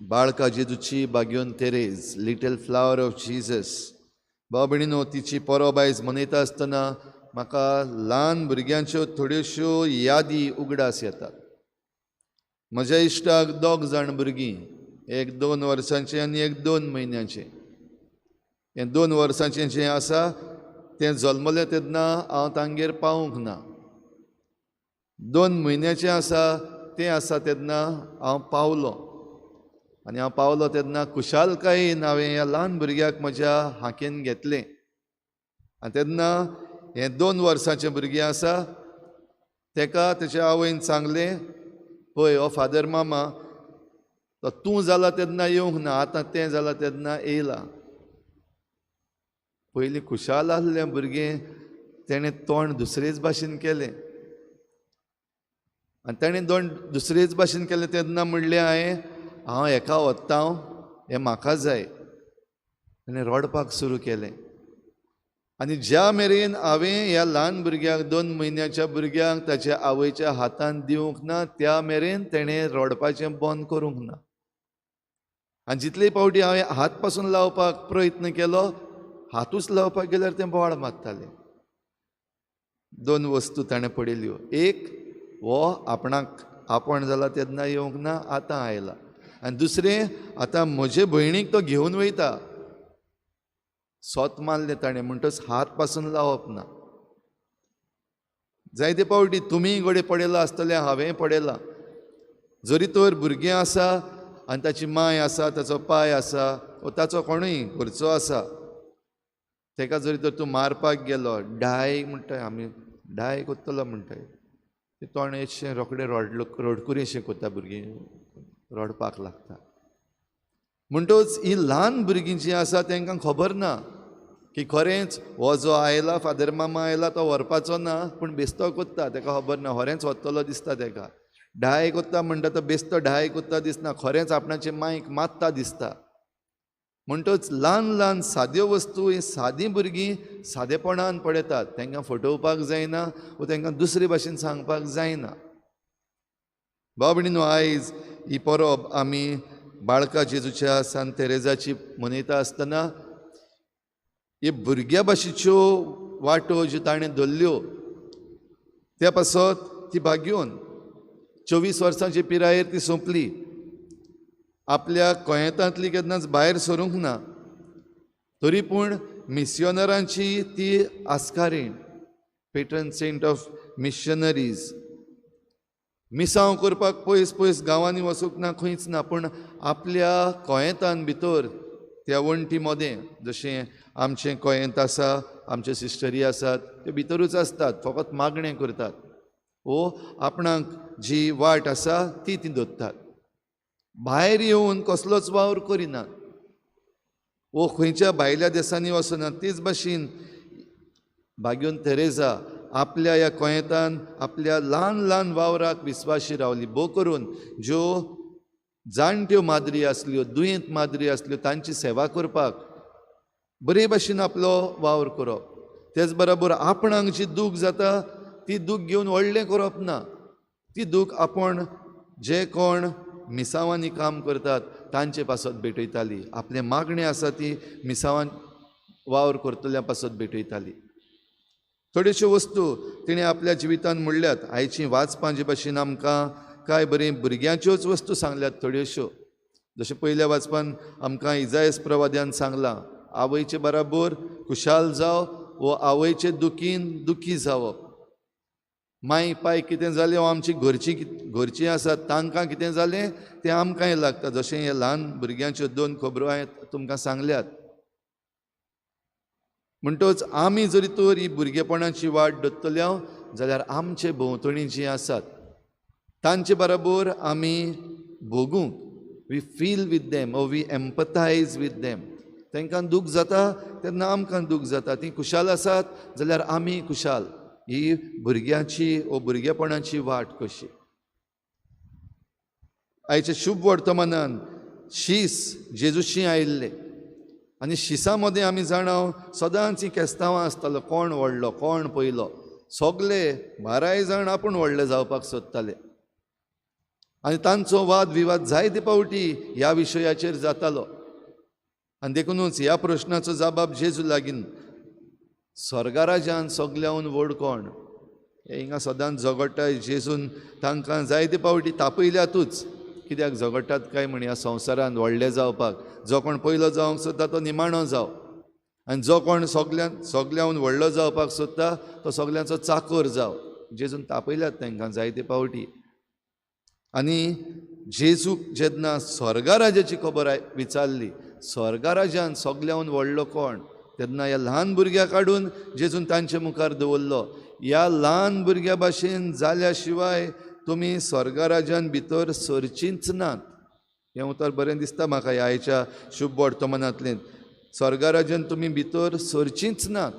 बाळका जेजूची बाग्योन Therese, little flower of Jesus, भाव भयणीनो, तिची परब आयज मनयता आसतना म्हाका ल्हान भुरग्यांच्यो थोड्योश्यो यादी उगडास येतात. म्हज्या इश्टाक 2 जाण भुरगीं, एक 2 वर्सांचें आनी एक 2 म्हयन्याचें. हें 2 वर्सांचें जें आसा तें जल्मलें तेन्ना हांव तांगेर पावूंक ना. 2 म्हयन्याचें आसा तें आसा तेन्ना हांव पावलो आनी हांव पावलो तेन्ना खुशालकायेन हांवें ह्या ल्हान भुरग्याक म्हज्या हाकेन घेतलें. आनी तेन्ना हें 2 वर्सांचें भुरगें आसा तेका तेच्या आवयन सांगलें, पळय हो फादर मामा तो तूं जाला तेन्ना येवंक ना, आतां तें जाला तेन्ना येयलां. पयलीं खुशाल आसलें भुरगें, तेणें तोंड दुसरेच भाशेन केलें आनी तेणें तोंड दुसरेच भाशेन केलें तेन्ना म्हणलें हांवें, हांव हेका वता, हें म्हाका जाय. तेणें रडपाक सुरू केलें. आनी ज्या मेरेन हांवें ह्या ल्हान भुरग्याक, 2 म्हयन्याच्या भुरग्यांक ताच्या आवयच्या हातान दिवंक ना त्या मेरेन तेणें रडपाचें बंद करूंक ना. आनी जितले फावटी हांवें हात पासून लावपाक प्रयत्न केलो, हातूच लावपाक गेल्यार तें बोवाळ मारतालें. 2 वस्तू ताणें पळयल्यो, एक हो आपणाक आपण जाला तेन्ना येवंक ना, आतां आयला, आनी दुसरें आतां म्हजे भयणीक तो घेवन वयता. सोत मारलें ताणें म्हणटच हात पासून लावप ना. जायते फावटी तुमी घडये पळयलां आसतलें, हांवेंय पळयलां, जरी तर भुरगें आसा आनी ताची माय आसा, ताचो पाय आसा वो ताचो कोणूय घरचो आसा, ताका जरी तर तूं मारपाक गेलो, डाय म्हणटाय आमी, डाय करतलो म्हणटाय, तें तोंड अशें रोखडें रडकुरें करता, भुरगीं रडपाक लागता. म्हणटच ही ल्हान भुरगीं जीं आसा तांकां खबर ना की खरेंच हो जो आयला फादर मामा आयला तो व्हरपाचो ना, पूण बेस्तो कोत्ता, ताका खबर ना, खरेंच वतलो दिसता ताका. डाय कोत्ता म्हणटा तो बेस्तो डाय कोत्ता दिसना, खरेंच आपणाचे मायक मात्ता दिसता. म्हणटच ल्हान ल्हान साद्यो वस्तू ही सादीं भुरगीं सादेपणान पळयतात, तांकां फटोवपाक जायना वो तांकां दुसरे भाशेन सांगपाक जायना. भाव भयणीनो, आयज ही परब आमी बाळका जेजूच्या सांत तेरेजाची मनयता आसतना ही भुरग्या भाशेच्यो वाटो ज्यो ताणें धरल्यो त्या पासत ती भाग्योन 24 वर्सांचे पिरायेर ती सोंपली. आपल्या कोयेंतांतली केन्नाच भायर सरूंक ना, तरी पूण मिसियोनरांची ती आस्कारीण, पेट्रन सेंट ऑफ मिशनरीज. मिसांव करपाक पयस पयस गांवांनी वचूंक ना, खंयच ना, पूण आपल्या कोयेंतान भितर त्या वण्टी मदें, जशें आमचें कोयेंत आसा, आमचे सिस्टरी आसात, ते भितरूच आसतात, फकत मागणें करतात वो आपणाक जी वाट आसा ती ती दोत्तात, भायर येवन कसलोच वावर करिनात वो खंयच्या भायल्या देसांनी वचनात. तेच भाशेन भाग्योन तेरेजा आपल्या ह्या कोयेंतान आपल्या ल्हान ल्हान वावराक विस्वाशी रावली, भोव करून ज्यो जाणट्यो माद्री आसल्यो, दुयेंत माद्री आसल्यो, तांची सेवा करपाक बरे भाशेन आपलो वावर करप. तेच बराबर आपणाक जी दूख जाता ती दूख घेवन व्हडलें करप ना, ती दूख आपूण जे कोण मिसांवांनी काम करतात तांचे पासत भेटयताली, आपलें मागणें आसा ती मिसांवान वावर करतल्या पासत भेटयताली. थोड्योश्यो वस्तू तिणें आपल्या जिवितान म्हणल्यात. आयची वाचपां जे भाशेन आमकां कांय बरीं भुरग्यांच्योच वस्तू सांगल्यात थोड्योश्यो, जशें पयल्या वाचपान आमकां इजायस प्रवाद्यान सांगलां, आवयचे बराबर खुशाल जाव वो आवयचे दुखीन दुखी जावप. माय पाय कितें जालें वो आमची घरचीं आसात तांकां कितें जालें तें आमकांय लागता, जशें हे ल्हान भुरग्यांच्यो 2 खबरो हांवें तुमकां सांगल्यात. म्हणटच आमी जरी तर ही भुरगेपणाची वाट दोत्तल्या जाल्यार आमचे भोंवतणी जीं आसात तांचे बराबर आमी भोगूंक, we feel with them or we empathise with them. तांकां दूख जाता तेन्ना आमकां दूख जाता, तीं खुशाल आसात जाल्यार आमी खुशाल. ही भुरग्यांची वो भुरगेपणाची वाट कशी. आयच्या शुभ वर्तमानान शीस जेजूशी आयिल्ले आनी शिसा मदें आमी जाणाव सदांच ही केस्तांवां आसतालो, कोण व्हडलो कोण पयलो, सगले 12 जाण आपूण व्हडले जावपाक सोदताले. आनी तांचो वाद विवाद जायते फावटी ह्या विशयाचेर जातालो. आनी देखुनूच ह्या प्रश्नाचो जबाब जेजू लागीं, स्वर्गराजान सगल्याहून व्हड कोण? हे हिंगा सदांच झगडटा. जेजून तांकां जायते फावटी तापयल्यातूच. कित्याक झगडटात काय म्हण ह्या संवसारांत व्हडले जावपाक? जो कोण पयलो जावंक सोदता तो निमाणो जावं, आनी जो कोण सगल्याहून व्हडलो जावपाक सोदता तो सगल्यांचो चाकोर जावं. जेजून तापयल्यात तांकां जायते फावटी. आनी जेजूक जेन्ना स्वर्गराजाची खबर विचारली, स्वर्गराजान सगल्याहून व्हडलो कोण, तेन्ना ह्या ल्हान भुरग्याक काडून जेजून तांचे मुखार दवरलो. ह्या ल्हान भुरग्या भाशेन जाल्या शिवाय तुमी स्वर्गराजान भितर सरचींच नात. हें उतर बरें दिसता म्हाका ह्या आयच्या शुभ वर्तमानांतल्यान. स्वर्गराजान तुमी भितर सरचींच नात,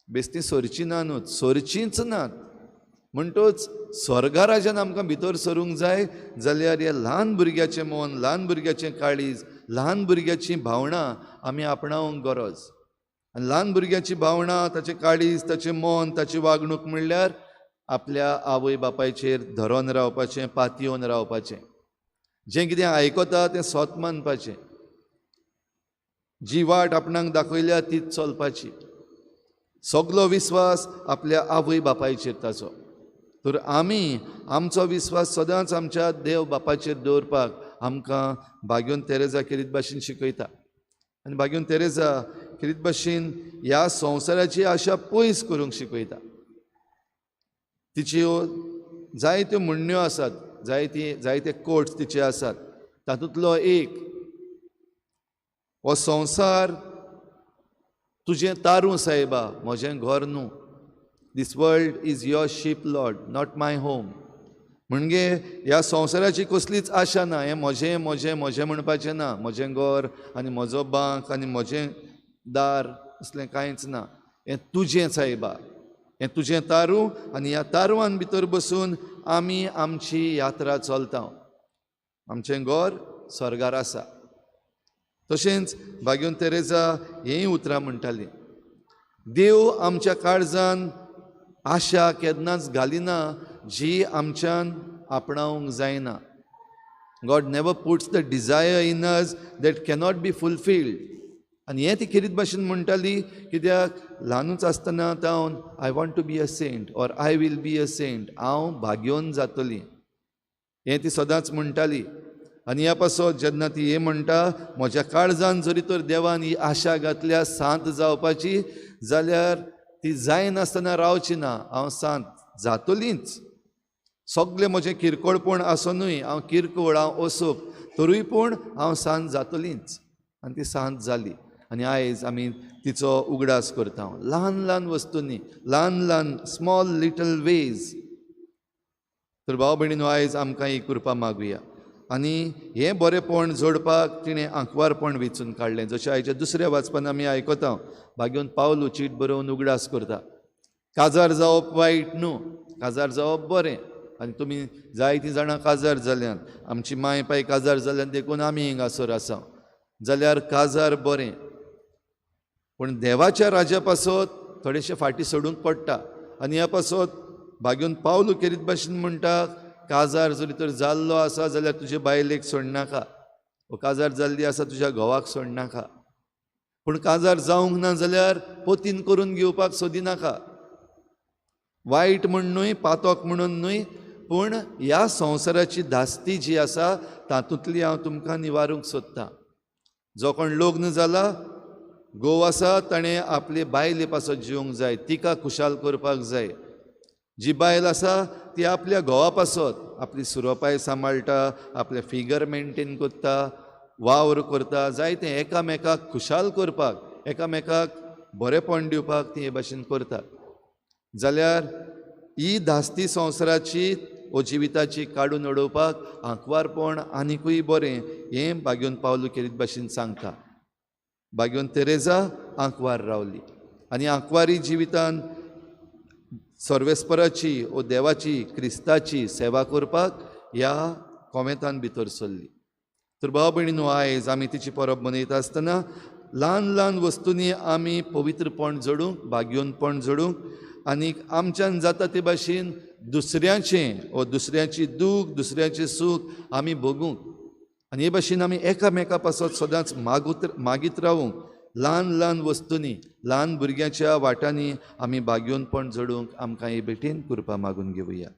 बेस्ती सरचीं ना न्हू, सरचींच नात. म्हणटच स्वर्गराजान आमकां भितर सरूंक जाय जाल्यार ह्या ल्हान भुरग्याचें मन, ल्हान भुरग्याचें काळीज, ल्हान भुरग्याचीं भावनां आमी आपणावंक गरज. आनी ल्हान भुरग्याची भावनां, ताचें काळीज, ताचें मन, ताची वागणूक म्हणल्यार आपल्या आवय बापायचेर धरोन रावपाचें, पातयेवन रावपाचें, जें कितें आयकता तें सत मानपाचें, जी वाट आपणाक दाखयल्या तीच चलपाची, सगलो विस्वास आपल्या आवय बापायचेर ताचो. तर आमी आमचो विस्वास सदांच आमच्या देव बापाचेर दवरपाक आमकां भाग्योन तेरेजा खेरीत भाशेन शिकयता. आनी भाग्योन तेरेजा खेरीत भाशेन ह्या संवसाराची आशा पयस करूंक शिकयता. तिच्यो जायत्यो म्हणण्यो आसात, जायते कोट्स तिचे आसात. तातूंतलो एक, हो संवसार तुजें तारूं सायबा, म्हजें घर न्हू. This world is your ship Lord, not my home. म्हणजे ह्या संवसाराची कसलीच आशा ना. हें म्हजें म्हजें म्हजें म्हणपाचें ना. म्हजें घर आनी म्हजो बांक आनी म्हजें दार असलें कांयच ना. हें तुजें सायबा, हें तुजें तारूं, आनी ह्या तारवान भितर बसून आमी आमची यात्रा चलता. आमचें घर स्वर्गार आसा. तशेंच भाग्योन तेरेजा हीं उतरां म्हणटाली, देव आमच्या काळजान आशा केन्नाच घालिना जी आमच्यान आपणावंक जायना. God never puts the desire in us that cannot be fulfilled. आनी हें ती खेरीत भाशेन म्हणटाली, कित्याक ल्हानूच आसतना तावन I want to be a saint or I will be a saint, हांव भाग्योन जातली, हें ती सदांच म्हणटाली. आनी ह्या पासत जेन्ना ती हें म्हणटा, म्हज्या काळजान जरी तर देवान ही आशा घातल्या सांत जावपाची, जाल्यार ती जायनासतना रावची ना, हांव सांत जातलीच. सगळें म्हजें किरकोळपण आसुनूय, हांव किरकोळ, हांव असोक, तरूय पूण हांव सांत जातलीच. आनी ती सांत जाली. आनी आयज आमी तिचो उगडास करता. ल्हान ल्हान वस्तूंनी, ल्हान ल्हान स्मॉल लिटल वेज. तर भाव भयणीनो, आयज आमकां ही कृपा मागुया. आनी हें बरेंपण जोडपाक तिणें आंकवारपण वेंचून काडलें. जशें आयच्या दुसऱ्या वाचपान आमी आयकता, भाग्योन पावलू चीट बरोवन उगडास करता, काजार जावप वायट न्हू, काजार जावप बरें. आनी तुमी जायतीं जाणां काजार जाल्यान, आमची माय पाय काजार जाल्यान, देखून आमी हिंगासर आसा. जाल्यार काजार बरें, पूण देवाच्या राजा पासत थोडेशें फाटीं सोडूंक पडटा. आनी ह्या पासत भाग्योन पावलू खेरीत भाशेन म्हणटा, काजार जरी तर जाल्लो आसा जाल्यार तुजे बायलेक सोडनाका, वो काजार जाल्ली आसा तुज्या घोवाक सोडनाका. पूण काजार जावंक ना जाल्यार पोतीन करून घेवपाक सोदिनाका. वायट म्हूण न्हय, पातोक म्हणून न्हय, पूण ह्या संवसाराची धास्ती जी आसा तातूंतली हांव तुमकां निवारूंक सोदतां. जो कोण लग्न जाला, घोव आसा, ताणें आपले बायले पासत जिवंक जाय, तिका खुशाल करपाक जाय. जी बायल आसा ती आपल्या घोवा पासत आपली सुरोपाय सांबाळटा, आपलें फिगर मेनटेन करता, वावर करता, जायतें एकामेकाक खुशाल करपाक, एकामेकाक बरेंपण दिवपाक ती हे भाशेन करतात. जाल्यार ही धास्ती संवसाराची वो जिविताची काडून उडोवपाक आंकवारपण आनिकूय बरें, हें भाग्योन पावलू खेरीत भाशेन सांगता. भाग्योन तेरेजा आंकवार रावली आनी आंकवारी जिवितान सर्वेस्पराची वो देवाची, क्रिस्ताची सेवा करपाक ह्या कोमेंतान भितर सरली. तर भाव भयणीनो, आयज आमी तिची परब मनयता आसतना ल्हान ल्हान वस्तूंनी आमी पवित्रपण जोडूंक, भाग्योनपण जोडूंक आनीक आमच्यान जाता ते भाशेन दुसऱ्याचें वो दुसऱ्याची दूख, दुसऱ्याचें सूख आमी भोगूंक आनी हे भाशेन आमी एकामेका पासत सदांच मागीत रावूंक, ल्हान ल्हान वस्तूंनी, ल्हान भुरग्यांच्या वाटांनी आमी भाग्योनपण जोडूंक आमकां हे भेटेन कृपा मागून घेवया.